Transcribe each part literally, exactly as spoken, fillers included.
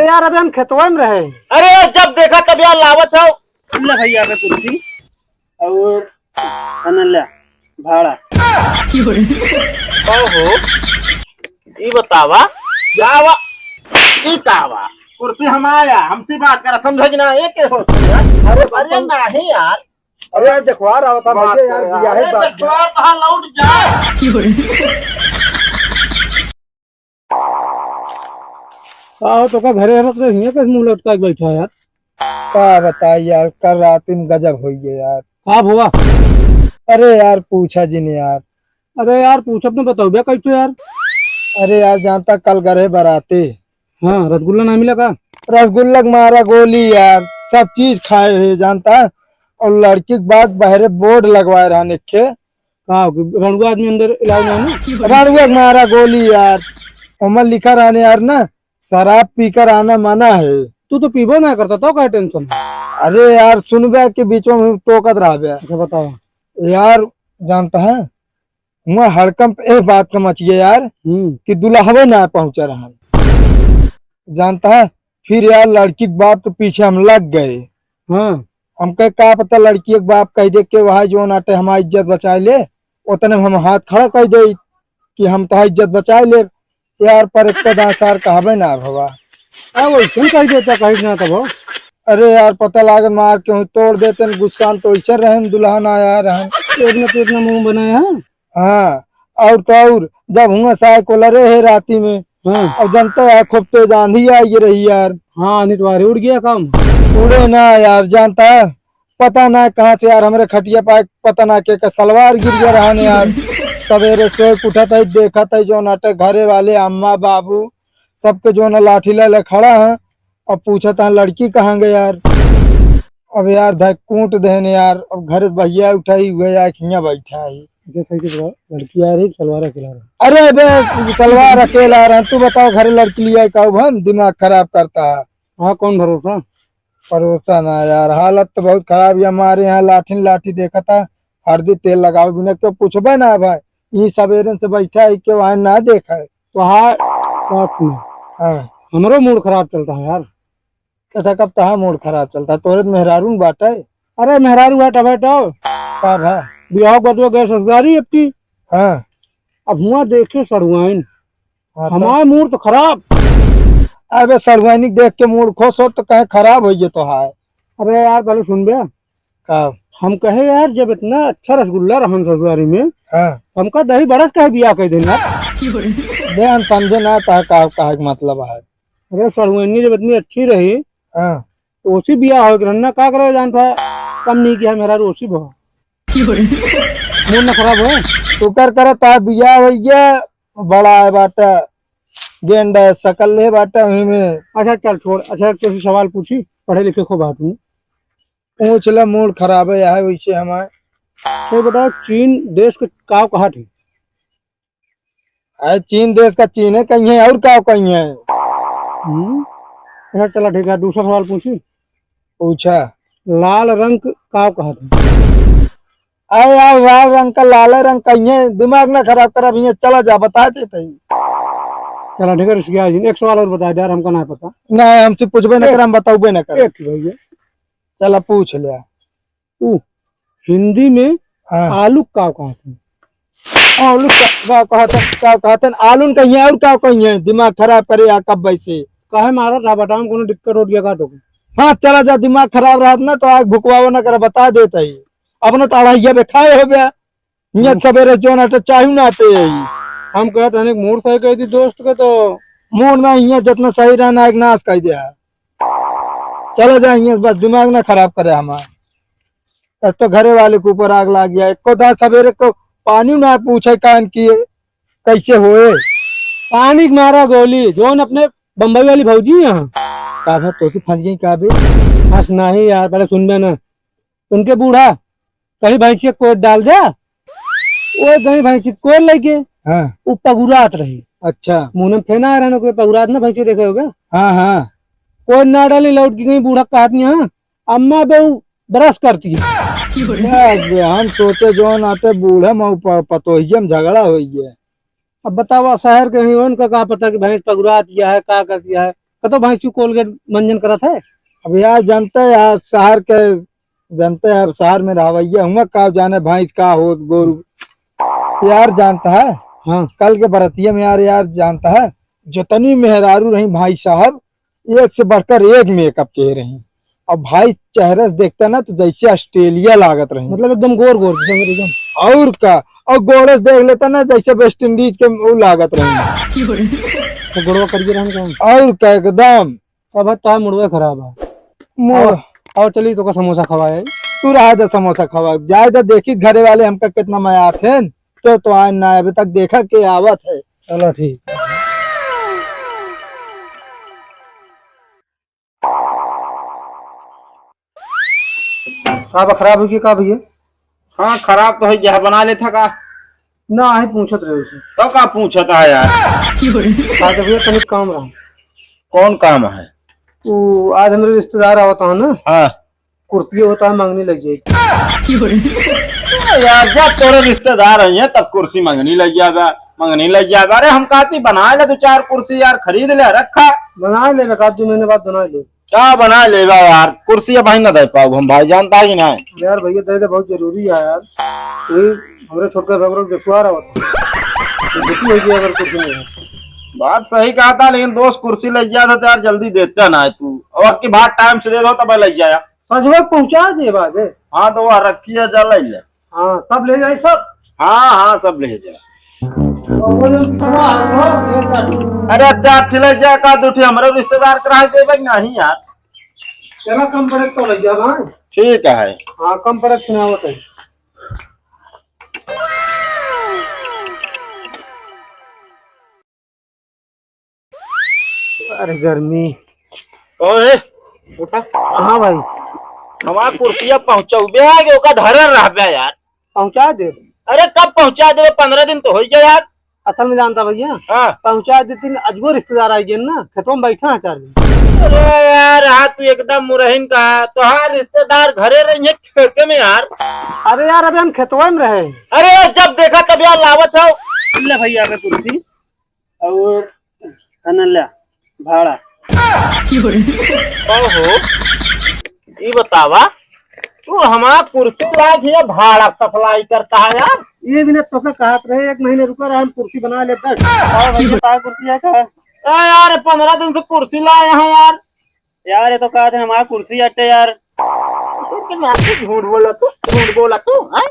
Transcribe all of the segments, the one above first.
यार, अबे हम खेतवा में रहे। अरे, जब देखा तब यार लावत हो। ले भैया, अबे कुर्सी और खाना ले, भाड़ा। ओहो, ई बतावा, जावा, ई कावा? कुर्सी हम आया, हमसे बात करा, समझा कि ना? ये के हो यार? अरे, अरे, नहीं यार। अरे यार, देखवा रहा था, बात भैया यार, कर, दिया है अरे, बात। देखवा, कहाँ लौट जाए? का हो, तोका घरे रहत रहे, हियां कैसे मुंह लटका के बैठा है यार? का बताई यार, कल रात में गजब होइ गया यार। का हुआ? अरे यार, पूछा जिन यार। अरे यार, पूछब न, बताओ बे कैसे यार? अरे यार, जानता कल गए बराते। हाँ, रसगुल्ला ना मिला का? रसगुल्ला के मारा गोली यार, सब चीज खाए है जानता। और लड़की के बाद बहरे बोर्ड लगवाए रहने के। का हो, रणुआ आदमी अंदर अलाउ ना है ना? रणुआ के मारा गोली यार, ओमा लिखा रहने यार ना, शराब पीकर आना मना है। तू तो पीबो ना करता, तो का टेंशन? अरे यार, सुनबे कि बीच में टोकत रहबे। अच्छा, बताओ। यार, जानता है, हुआ हड़कंप ए बात का मचिए यार, हम्म। कि दुल्हवे ना पहुंचा रहन। जानता है, फिर यार लड़की के बाप के पीछे हम लग गए। हाँ। हमके का पता लड़की के बाप कह दे के वहाँ जो नाटे हमारी इज्जत बचाए ले, उतने में हम हाथ खड़ा कर दे कि हम तो इज्जत बचाए ले यार, पर एक दांसार कहबे ना भवा। आ, वैसन कह देता, कहीं ना तब। अरे यार, पता लागल मार के तोड़ देते न, गुस्सा तो ऐसे रहन, दुल्हन आया रहन। पेट में पेट ना मुंह बनाया है। हाँ, और तो और, जब हुआ साय को लरे है राती में, हाँ। और जनता है खूब तेज आंधी आई रही यार। हाँ, आंधी तो आ रही, उड़ गया काम। उड़े ना यार, जानता है, पता ना कहाँ से यार, हमरे खटिया पे पता ना के का सलवार गिर गया रहन यार। सवेरे सोए के उठत है, देखत है जो नाटे घरे वाले अम्मा बाबू सबके जो ना लाठी ले ले खड़ा है। अब पूछत है लड़की कहाँ गए यार। अब यार धक कूट देने यार, अब घर से भैया उठाई हुए यार, हियाँ बैठा है। अच्छा, सही से बताओ, लड़की आ रही, सलवार अकेला रहा? अरे बे, सलवार अकेला रहा, तू बताओ, घर लड़की लिया का हम दिमाग खराब करता है। हाँ, कौन भरोसा? भरोसा ना यार, हालत तो बहुत खराब है हमारे यहाँ, लाठी लाठी देखा था, हरदी तेल लगावे बिना क्यों पूछबे ना भाई, ये सवेरे से बैठा है, क्यों आए ना देखा है। तो हाँ, बात सुनो। हाँ। हमरो मूड खराब चलता है यार। अच्छा, कब तहा मूड खराब चलता? तोरे तो मेहरारू न बाटे। अरे, मेहरारू है, टबे टब। का भा? बियाह बदलो गए ससुरारी अब की। हाँ। अब हुआ देखे सड़ुआइन। हाँ, तो? हमार मूड तो खराब। अबे, सड़ुआइन देख के मूड खुश हो तो कहे खराब हो गए तो हाय। अरे यार, पहले सुन बे। का? हम कहे यार, जब इतना अच्छा रसगुल्ला रहन ससुरारी में, हाँ। हमका दही बड़ा से कहे बियाह कर देना। बे, हम समझे ना तहा का, का मतलब है। अरे सड़ुआइनी जब इतनी अच्छी रही, हाँ। तो उसी बियाह हो गया ना, का करे जान था, कम नहीं किया मेरा, उसी बहा। मूड ना खराब हो। शुक्र करे ता बियाह हो गया, बड़ा है बाटा, गेंडा है, शकल ले बाटा वही में। अच्छा चल छोड़। अच्छा, एक तो सवाल पूछी, पढ़े लिखे खूब आदमी। पूछ ले, मूड खराब है, है वैसे हमारे। तो बताओ, चीन देश के काव कहा थे? अरे चीन देश का चीन है कहीं है और का कहीं है? हम्म? अच्छा चला ठीक है, दूसरा सवाल पूछी। पूछा। लाल रंग का कहा था? अरे यार, लाल रंग का, लाल रंग कहीं है, दिमाग ना खराब कर, अब यहाँ चला जा, बता देते ही। चला ठीक है, रुसिया जिन, एक सवाल और बता दे यार, हमका ना पता। नहीं, हमसे पूछबे ना एक, करे, हम बताऊबे ना करे। एक भैया। चला पूछ ले। ऊ हिंदी में हाँ। आलू का कहत हैं? आलू का, का कहत हैं, का कहत हैं? आलू न कहिए और का कहिए? दिमाग खराब करे या कब वैसे? काहे मारत रहा बताओ, कोनो दिक्कत हो गया का तो? हाँ, चला जा, दिमाग खराब रहत ना तो आग भुकवाओ ना करे, बता देता ही। अपना तो अढ़ाइया बे खाए हो गया। नियत हम्म। सवेरे जो ना तो चाहू ना पे आई। हम कहत हन एक मोटरसाइकिल दी दोस्त के तो। मोड़ ना हियाँ जितना सही रहना एक नाश कर दिया। चला जा हियाँ, बस दिमाग ना खराब करे हमार। एक तो घरे वाले के ऊपर आग लाग गया, एको दाँत सवेरे को पानी ना पूछे कान की कैसे होए। पानी के मारा गोली, जोन अपने बम्बई वाली भौजी यहाँ। का भा, तोसे फंस गई का बे? फंस नहीं यार, पहले सुन बे ना। उनके बूढ़ा कहीं भैंसिया कोर डाल दे, वो गई भैंसी कोर लेके हाँ। वो पगुरात रही। अच्छा। मुँह में फेना आ रहा ना, कोई पगुरात ना भैंसी देखे होगा। हाँ, हाँ। कोर ना डाली, लौट के गई बूढ़ा कहत नहीं, हाँ, अम्मा बे उ ब्रश करती है। बस बे, हम सोचे जो नाते बूढ़े में प-, पतोहिए में झगड़ा हो गया। अब बताओ, शहर के ही उनका का पता कि भैंस पगुरात गया है, का कर दिया है। कतो भैंसू कोलगेट मंजन करत है। अब यार जानता है यार, शहर के जानता है यार, शहर में रहवैया हुआ, का जाने भैंस का हो गोरू। यार जानता है, हाँ। कल के बरतिया में यार, यार जानता है, जितनी मेहरारू रही भाई साहब, एक से बढ़कर एक मेकअप के रही। अब भाई चेहरा से देखता ना तो जैसे ऑस्ट्रेलिया लागत रही। मतलब एकदम गोर गोर, एकदम, एकदम। और का, और गोड़े से देख लेता ना जैसे वेस्ट इंडीज के वो लागत रही। तो गोड़वा करिए रहन का। और का एकदम। अब तो मुड़वा खराब है। मुड़- और, और चली तो का समोसा खवाए। तू रहा दे समोसा खवाए, जाए दे, देखी घरे वाले हमका कितना मया आथे। तो, तो आए ना, अभी तक देखा के आवत है। चलो ठीक। का बा, खराब हो गया का भैया? हाँ, खराब तो है, यह बना लेता का? ना, आहे पूछत रहे उसे। तो का पूछत है यार? का तो भैया, तनिक काम रहा। कौन काम है? वो आज हमरे रिश्तेदार आवत है ना। हाँ। कुर्सी होता है, मंगनी लग जाएगी। यार, जब तोरे रिश्तेदार आई हैं, तब कुर्सी मंगनी लग जाबा, मंगनी लग जाबा। अरे, हम कहती बना ले दो चार कुर्सी यार, खरीद ले, रखा। बना ले, एक आध दो महीने बाद बना ले। का बना लेबा यार, कुर्सी अब भाई ना दे पाओ हम भाई, जानता है कि नहीं? यार भैया, दे दे, बहुत जरूरी है यार। ये हमरे छोटका भैया देखुआ रहा होता। तो दुखी हो गया अगर कुर्सी नहीं है। बात सही कहा था, लेकिन दोस्त कुर्सी ले गया था तो यार जल्दी देता ना है तू, और की बात टाइम से दे दो तब ले जाया। संजोग पहुंचा दे बाजे। हाँ, तो वह रखी है, जा ले ले। हाँ, सब ले जाए, सब। हाँ, हाँ, सब ले जा। और वो जो तुम्हारा है, वो ले जा। अरे, चार ठे ले जा, का दो ठे हमरे रिश्तेदार कराए देबे कि नहीं यार? चला, कम पड़े तो ले जा भाई। ठीक है। हाँ, कम पड़े सुनावत है। अरे गर्मी। ओए, उठा। हाँ भाई। हमार कुर्सिया पहुँचौबे है कि ओका धरल रहबे यार? पहुँचा दे। अरे कब पहुँचा देबे? पन्द्रह दिन तो होइ गया यार। असल में जानता भैया, हाँ। पहुँचा देती न, अजगो रिश्तेदार आई गए ना, खेतों में बैठा है चार दिन। अरे यार, हाँ तू एकदम मुरहिन का, तोहार रिश्तेदार घरे रही है खेते में यार। अरे यार, अबे हम खेतवा में रहे। अरे जब देखा तब यार लावत हो। ले भैया के कुर्सी। और खाना ल्या, भाड़ा। ओहो, ई बतावा, तू हमार कुर्सी लाइके भाड़ा सप्लाई करता है यार? ये बिना तोसे कहत रहे, एक महीने रुका रहे, हम कुर्सी बना लेते हैं। और भैया, तार कुर्सी है का? ए यार, पन्द्रह दिन से कुर्सी लाए हैं यार। यार, ये तो कहत है हमार कुर्सी अटे यार। लेकिन यार, तू झूठ बोला तू, झूठ बोला तू, हैं?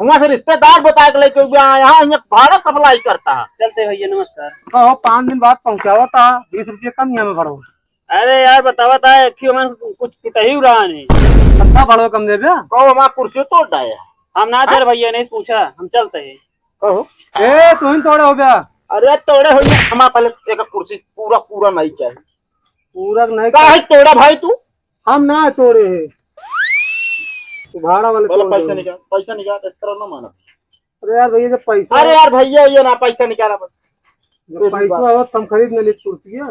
हुआं से रिश्तेदार बताए के लेके हुआ, यहाँ, यहाँ भाड़ा सप्लाई करता है। चलते भैया, नमस्कार। कहो, पाँच दिन बाद पहुँचावा था, बीस रुपये कम यहाँ में भरो। अरे यार, बतावा था, एक ही हमारे कुछ टूटा ही रहा नहीं। कितना भरो कम देबे? कहो, हमारा कुर्सी तोड़ डाया। हम ना दे रहे भैया, नहीं पूछा, हम चलते हैं। कहो। ए, तू ही तोड़े हो गया। अरे, तोड़े हो गया, हमारा पहले एक कुर्सी पूरा, पूरा नहीं चाहिए। पूरा नहीं काहे तोड़ा भाई तू? हम ना तोड़े है। तू भाड़ा वाले बोला तोड़ पैसा दे। निकाल, पैसा निकाल, इस तरह ना माना। अरे यार भैया, जब पैसा अरे यार भैया, ये ना पैसा निकाला बस। जब पैसा हो तो हम खरीद में ली कुर्सी है।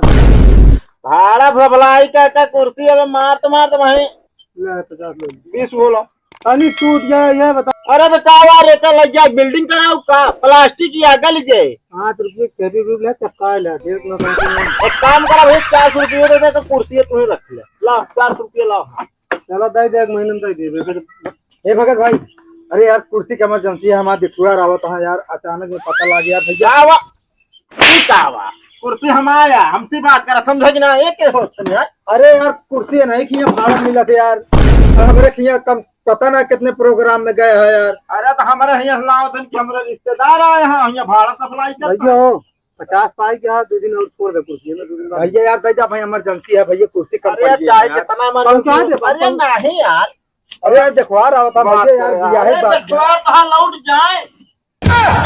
भाड़ा भभलाई का, का कुर्सी अब मार तो मार तो भाई। ले पचास ले। बीस बोला। तनी टूट गया, ये बता। अरे तो का यार, एकर लग जाए, building कराओ का? Plastic या गल जाए। पाँच रुपये के भी ले, चपका ले, डेढ़ किलो का। एक काम करा भाई, चार सौ रुपये दे दे तो कुर्सी तू ही रख ले। ला, चार सौ रुपये लाओ। चलो, दे दे, एक महीने में दे दे फिर। ए भगत भाई, अरे यार, कुर्सी की emergency है, हमारा दिठुआ रहा था यार, अचानक में पता लग गया भैया। क्या हुआ? ठीक है बा, कुर्सी हम आया, हमसे बात करा, समझा कि ना? ये के होत है यार? अरे यार, कुर्सी नहीं कि यहाँ भाड़ा मिला था यार, हमरे कि यहाँ कम पता ना कितने program में गए हैं यार। अरे तो हमारे यहाँ लाओ दिन कि हमारे रिश्तेदार आए हैं, यहाँ भाड़ा सप्लाई करता भैया है। हो, पचास पाई क्या, दो दिन और छोड़ दे कुर्सी में, दो दिन बाद। भैया यार, दे जा भाई, emergency है भैया, कुर्सी कम अरे यार, पड़ गई चाहे है यार। कितना emergency पहुँचा दे, हो, अरे पहुँचा। नहीं यार। अरे यार, देखो आ रहा था बात भैया यार, कर रहा दिया है है, बात। देखो, कहाँ लौट जाए।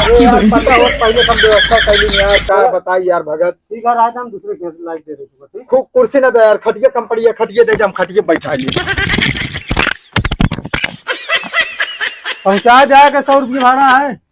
अरे यार, पता हो, पहले हम व्यवस्था कर ली यार, क्या अरे। बताई यार भगत। ठीक है, रात हम दूसरे खेत लाइट दे देते हैं, ठीक? खूब कुर्सी ना दे यार, खटिया कम पड़ी है, खटिया दे दे, हम खटिया बैठा लिए। पहुँचा जाएगा, सौ रुपये भाड़ा है।